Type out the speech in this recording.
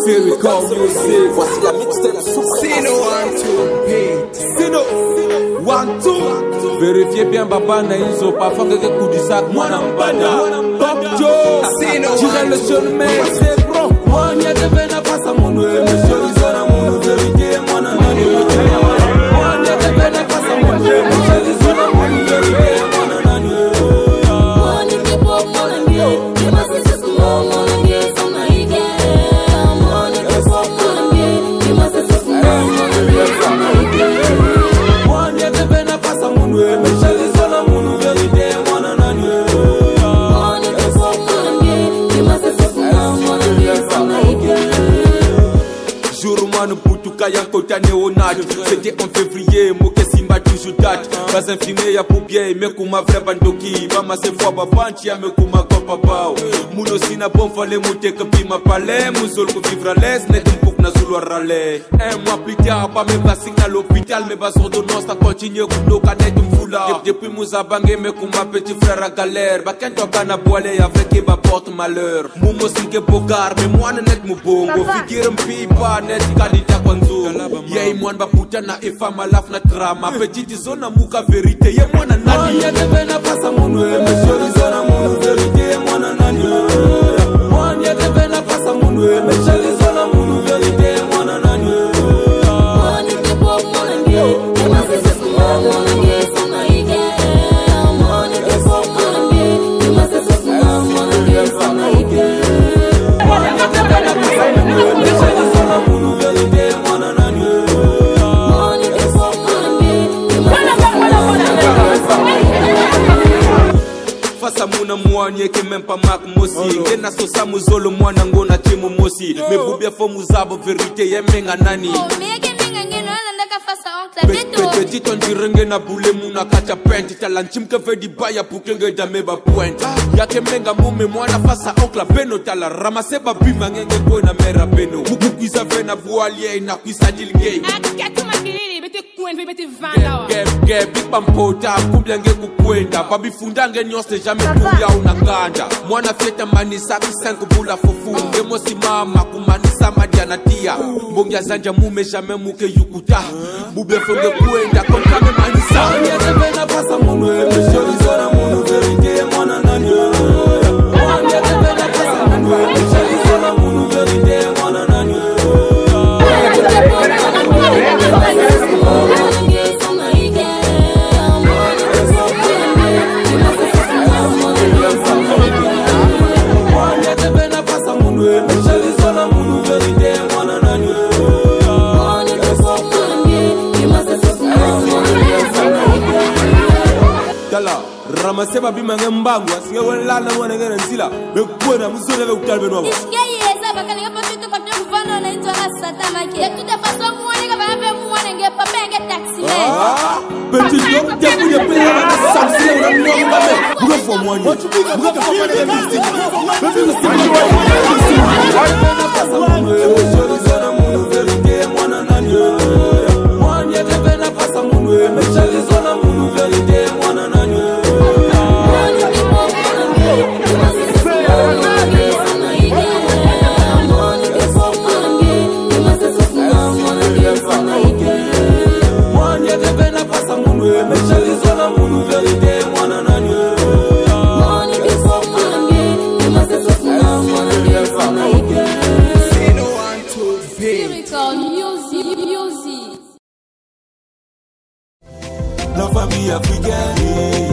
Lyrical music. Voici la mixtape Sino 1, 2, Sino 1, 2. Vérifiez bien baba na hizo parfois que coup du sac mwana mbanda. Top Joe. Sino J'irai le jeune mec, c'est bon. Mwana devena pasa munu, monsieur Rizona munu, vérité mwana nani. Mwana devena pasa munu, monsieur Rizona munu, vérité mwana nani. Mwana devena pasa munu, monsieur Rizona munu, vérité mwana nani. Jour mwana butuka ya kota néonat. C'était en février, moke simba toujours date. Bas infirmier ya poubie, mekuma vrai bandoki. Bama se fois babanchi ya mekuma kopa pao. Muno sina bon fale muteka pima palais. Muzol ko vivre à l'aise, net mpuk na zulu rale. Un mois plus tard, ba me basik na l'hôpital. Me bas ordonnance ta continue kunoka net mfula. Depuis muzabange mekuma petit frère à galère. Bakento kana boile avec ba porte malheur. Mumo sinke bogar, me mwana net mubongo. Figure mpipa net kalita kwa nzungu. Yei mwana baputa na efa malaf na drama. Petite zona muka vérité, ye mwana nani. Mwana devena pasa munu, monsieur Rizona munu, vérité mwana nani. Mwana devena pasa munu, monsieur Rizona munu, vérité mwana nani. Mwana devena pasa munu, monsieur Rizona munu, vérité mwana nani. Fasa muna mwani eke mempa mak mosi. Ngena sosa muzolo mwana ngona chimo mosi. Mebubia fo muzabo vérité ye menga nani. Petit on dirait nge na boule muna kacha pente. Tala nchimke ve di baya pukenge dame ba pointe. Yake menga mume mwana fasa oncle beno. Tala ramase ba bima ngenge kwe na mera beno. Mukuiza ve na boalie na kuisa dilgei. Ge big pampota kumbia nge kukwenda. Babifunda nge nyonse jamais kuya unakanda. Mwana fieta manisa kisanku bula fufu. Nge mosi mama kumanisa madiana tia. Mbongia zanja mume jamais muke yukuta. Bube fonge kwenda kontra me manisa. Mwana devena pasa munu, monsieur Rizona munu, vérité mwana nani. Mwana devena pasa munu, monsieur Rizona munu, vérité mwana nani. Mwana devena pasa munu, monsieur Rizona munu, vérité mwana nani. Tala, ramase babima nge mbangu, asinge welala mwana nge nzila, bekwena muzone bekutala benwabo. Ah, petit donc, t'es pour de payer la sanction, on a mis en bas. Vous êtes pour moi, vous êtes pour moi, Sino 1, 2, La famille africaine.